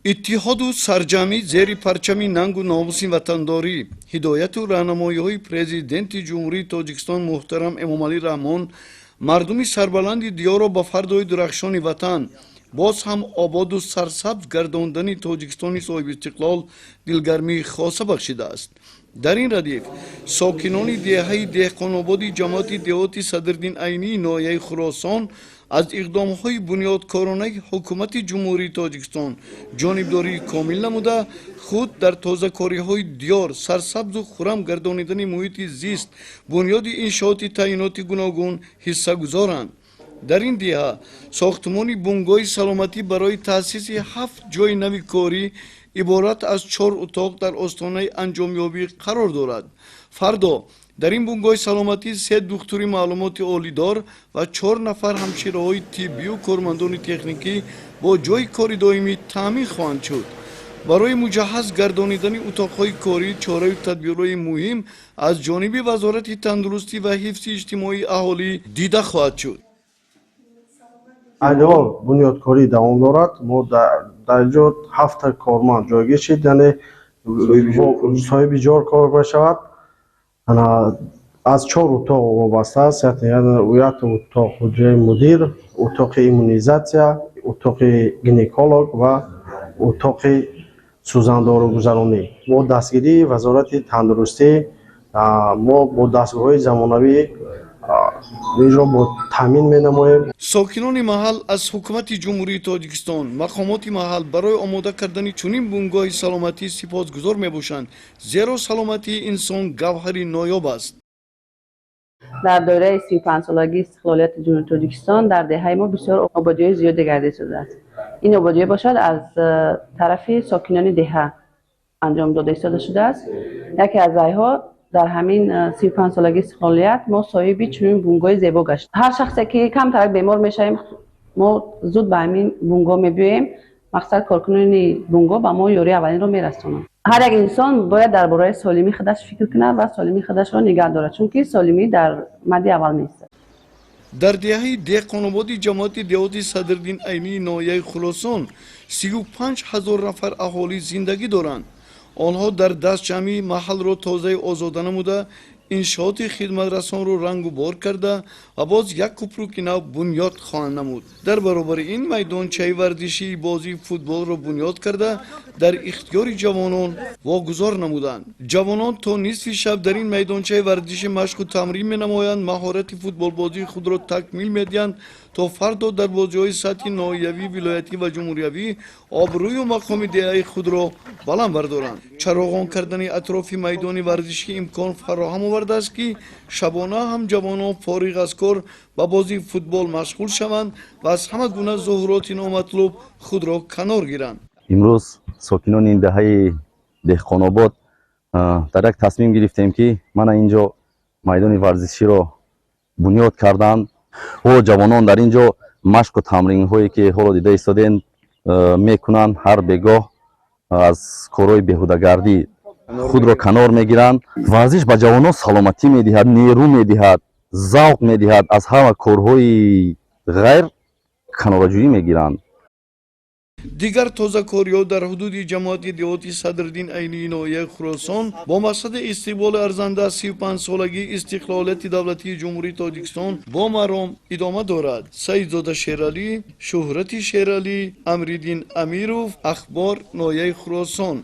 Иттиҳоду сарҷамӣ зери парчами нангу номуси ватандорӣ, ҳидояту раҳнамоиҳои Президенти Ҷумҳурии Тоҷикистон муҳтарам Эмомалӣ Раҳмон мардуми сарбаланди диёрро ба фардои дурахшони ватан, боз ҳам ободу сарсабз гардондани Тоҷикистони соҳибистиқлол дилгармии хоса бахшидааст. Дар ин радиф сокинони деҳаи Деҳқонободи ҷамоати деҳоти Садриддин Айнии ноҳияи Хуросон аз иқдомҳои бунёдкоронаи ҳукумати Ҷумҳурии Тоҷикистон ҷонибдории комил намуда, худ дар тозакориҳои диёр, сарсабзу хуррам гардонидани муҳити зист, бунёди иншооти таъиноти гуногун ҳиссагузоранд. Дар ин деҳа сохтмони бунгоҳи саломатӣ барои таъсиси ҳафт ҷойи нави корӣ иборат аз чор утоқ дар остонаи анҷомёбӣ қарор дорад. Фардо дар ин бунгоҳи саломатӣ се духтури маълумоти олидор ва чор нафар ҳамшираҳои тиббию кормандони техникӣ бо ҷойи кори доимӣ таъмин хоҳанд шуд. Барои муҷаҳҳаз гардонидани утоқҳои корӣ чораю тадбирҳои муҳим аз ҷониби Вазорати тандурустӣ ва ҳифзи иҷтимоии аҳолӣ дида хоҳад шуд. Айни ҳол бунёдкорӣ давом дорад. Мо дар ин ҷо ҳафта корманд ҷойгир шид, яъне соҳиби ҷор кор мешавад. Аз чор утоқ вобаста аст: як утоқ ҳуҷраи мудир, утоқи иммунизатсия, утоқи гинеколог ва утоқи сӯзандорӯгузаронӣ. Бо дастгирии Вазорати тандурустӣ мо бо дастгоҳҳои замонавӣ инро бо таъмин менамоем. Сокинони маҳал аз ҳукумати Ҷумҳурии Тоҷикистон, мақомоти маҳал барои омода кардани чунин бунгоҳи саломатӣ сипосгузор мебошанд, зеро саломатии инсон гавҳари ноёб аст. Дар доираи 35-солагии истиқлолияти Ҷумҳурии Тоҷикистон дар деҳаи мо бисёр ободиҳои зиёде гардида шудааст. Ин ободиҳо бошад, аз тарафи сокинони деҳа анҷом дода истода шудааст. Яке аз айҳо, дар ҳамин 35-солагии истиқлолият мо соҳиби чунин бунгоҳи зебо гашт. Ҳар шахсе ки камтарак бемор мешавем, мо зуд ба ҳамин бунгоҳ мебиёем. Мақсад, коркунони бунгоҳ ба мо ёрии аввалинро мерасонанд. Ҳар як инсон бояд дар бораи солимии худаш фикр кунад ва солимии худашро нигаҳ дорад, чунки солимӣ дар мадди аввал меистад. Дар деҳаи Деҳқонободи ҷамоати деҳоти Садриддин Айнии ноҳияи Хуросон 35 000 нафар аҳолӣ зиндагӣ доранд. Онҳо дар дастҷамъӣ маҳалро тозаи озода намуда, иншооти хидматрасонро рангу бор карда ва боз як купруки нав бунёд хоҳанд намуд. Дар баробари ин майдончаи варзишии бозии футболро бунёд карда, дар ихтиёри ҷавонон вогузор намуданд. Ҷавонон то нисфи шаб дар ин майдончаи варзишӣ машқу тамрин менамоянд, маҳорати футболбозии худро такмил медиҳанд, то фардо дар бозиҳои сатҳи ноҳиявӣ, вилоятӣ ва ҷумҳуриявӣ обрӯю мақоми деҳаи худро баланд бардоранд. Чароғон кардани атрофи майдони варзишӣ имкон фароҳам овардааст, ки шабона ҳам ҷавонон фориғ аз кор ба бозии футбол машғул шаванд ва аз ҳама гуна зуҳуроти номатлуб худро канор гиранд. Имрӯз сокинони ин деҳаи Деҳқонобод дар як тасмим гирифтем, ки мана ин ҷо майдони варзиширо бунёд карданд. О ҷавонон дар ин ҷо машқу тамринҳое, ки ҳоло дида истодем, мекунанд. Ҳар бегоҳ аз корҳои беҳудагардӣ худро канор мегиранд. Варзиш ба ҷавонон саломатӣ медиҳад, нерӯ медиҳад, завқ медиҳад, аз ҳама корҳои ғайр канораҷӯӣ мегиранд. Дигар тозакориҳо дар ҳудуди ҷамоати деҳоти Садриддин Айнии ноҳияи Хуросон бо мақсади истиқболи арзанда аз 35-солагии истиқлолияти давлатии Ҷумҳурии Тоҷикистон бо маром идома дорад. Саидзода Шералӣ, Шӯҳрати Шералӣ, Амриддин Амиров, Ахбор, ноҳияи Хуросон.